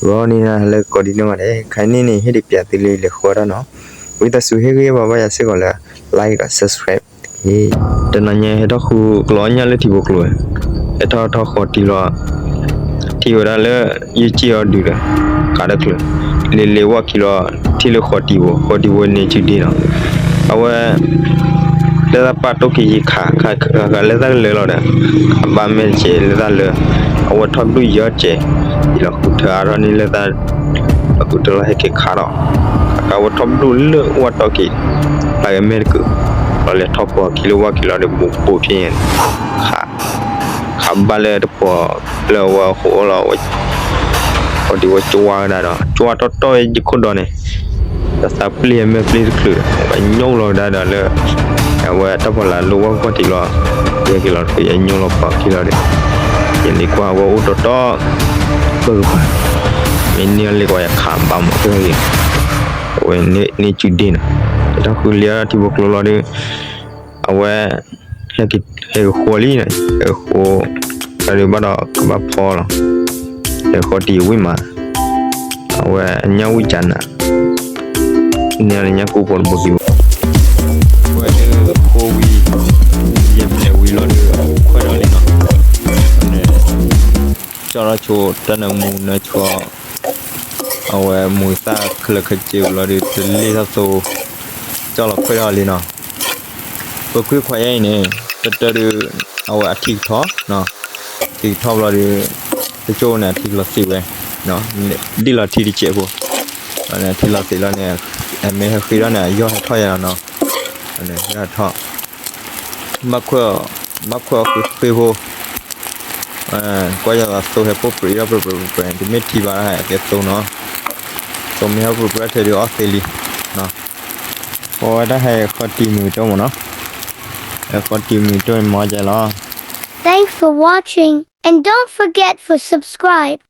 ဂီၤန့ၣ်လၢကီၢ်ဒံးန့ၣ်မးန့ၣ် ခဲအံၤန့ၣ်န့ၣ် ဟ့ၣ်ဒုးပျးသုလၢလဲၤဃီတၢ်နီၤ, ဝံသးစူၤဟ့ၣ်ဂံၢ်ဟ့ၣ်ဘါဘၣ်ယၤစ့ၢ်ကီးလၢ like ဒီး subscribe တဂ့ၤ. တနၤညါဟဲထီၣ်ဃုကလီညၣ်လၢထံဖိကျိၤဝဲ, ဟဲထီၣ်ထီၣ်ဃီၤတံၢ်လီၤ, ထံၣ်ဝဲဒၣ်လၢ ယုၢ်ကံၣ်အီၤဒုးဒီး ကးတချုး, လ့လ့ဝၣ်ခံလီၤ ထံၣ်လၢဃီၤတံၢ်ဖိ, ဃီၤတံၢ်ဖိန့ၣ်စုဒ့နီၤ, အဝဲ လၢသးပာ်တိၢ်က့ၤယံၤခး ခးခးလၢသးကလၢာ်လီၤဒီး အဘၣ်မဲာ်တစဲးလၢသးလၢ အဝဲထီၣ်ဘျုၣ်ယီၤစဲး, ယလီၤဃုထၢအါထီၣ်န့ၣ်လၢသး လီၤဃုထၢလီၤဟဲက့ၤခးဒီး အဝဲထီၣ်ဘျုၣ်လၢဝၣ်တီၢ်က့ၤ ဖျါက့ၤမဲာ်တကုး, လီၤလဲၤထီၣ်ဖီခံလၢဝၣ်က့ၤလီၤဒီး ဘူးဘူးထံၣ်န့ၣ် ခး ခးဘၣ်လၢတပီၤလၢအဝဲဃိးအိၣ်လီၤ, ဃီၤတံၢ်ဝဲကွၢ်ဝဲဒၣ်ဒီး ကွၢ်တီတီယခိၣ်ဒီးန့ၣ် ဒီးသးပျ့ၢ်အမဲာ်ပျ့ၢ်တချုးဒီး ဝဲညိၣ်လီၤကဒါဒီးလၢ အဝဲတၢ်ဖီလာ်လၢဝၣ်ကီၢ်တံၢ်လီၤ, ယဲက့ၤလီၤတချုး ယညိၣ်လီၤဖီခံလီၤဒီး ယလံၤကွၢ်ဝဲအိၣ်တီတီ ပၢၢ်ကပၤ မ့ၢ်န့ၢ်လံကွၢ်ယခးဘၣ်မးတဂ့ၤ, အဝဲန့ၢ်စုဒ့နီၤ, ယထီၣ်ဃုလံထံဖိကျိၤလီၤဒီး အဝဲ ဟဲကဃိလံ, ဟဲကဃိ တၢ်ဒုးဘၣ်ဒီးကဘၣ်ဖီလီၤ, ဟဲဃီၤတံၢ်ဝံၣ်မး, အဝဲညၣ်ဝံၣ်ကနၤ, န့ၢ်လၢညၣ်ကိၢ်ဖိတဘိခံဘိ, ဝဲဒၣ်ဃိဝံၤ ယဲၢ်ဖျဲးဝံၤလီၤဒီး ခွဲးဒီးလံနီၤ, ကၠီထီၣ်ဆိတၢ်နၢမူနၢဆှီ အဝဲမူသၣ်ခဲလၢာ်ခဲဆ့ဝံၤလီၤဒီး တလ့ၢ်ထီၣ်သိ, ကၠီလီၤခွဲးထီၣ်လံနီၤ, ပခွံခွါယဲအံၤန့ၣ် ပတၢ်ဒုး အဝဲအထံကထီ, ထံကထီဘျီဒီး တကၠိန့ၣ် အထံကလီၤသ့ၣ်ဝဲ, ဒ်လီၤထံတစဲးဖိ, ထံလီၤသ့ၣ်လီၤန့ၣ် အမ့ၢ်ဟဲဃ့ထီၣ်န့ၣ် အယီၢ်ဟဲထီၣ်ယၤလီၤနီၤ, ယီၢ်ဟဲထီၣ်, ဘၣ်ခွဲးအီၤဃ့ဃ့ဖိ, ကွၢ်ယသိဟဲပိၢ်ပြံးထီၣ်ပြံးပြံးပြံး တမ့ၢ်ထံဘၣ်ဟဲကဲသိနီၤ, သိမ့ၢ်ဟဲပိၢ်ပြံးထဲဒုးအီၣ်သ့လံ, အဝဲတၢ်ဟဲဃီၤတံၢ်မုာ်တၢ်မးနီၤ, ဟဲဃီၤတံၢ်မုာ်တၢ်မးကဲလီၤ. Thanks for watching and don't forget for subscribe.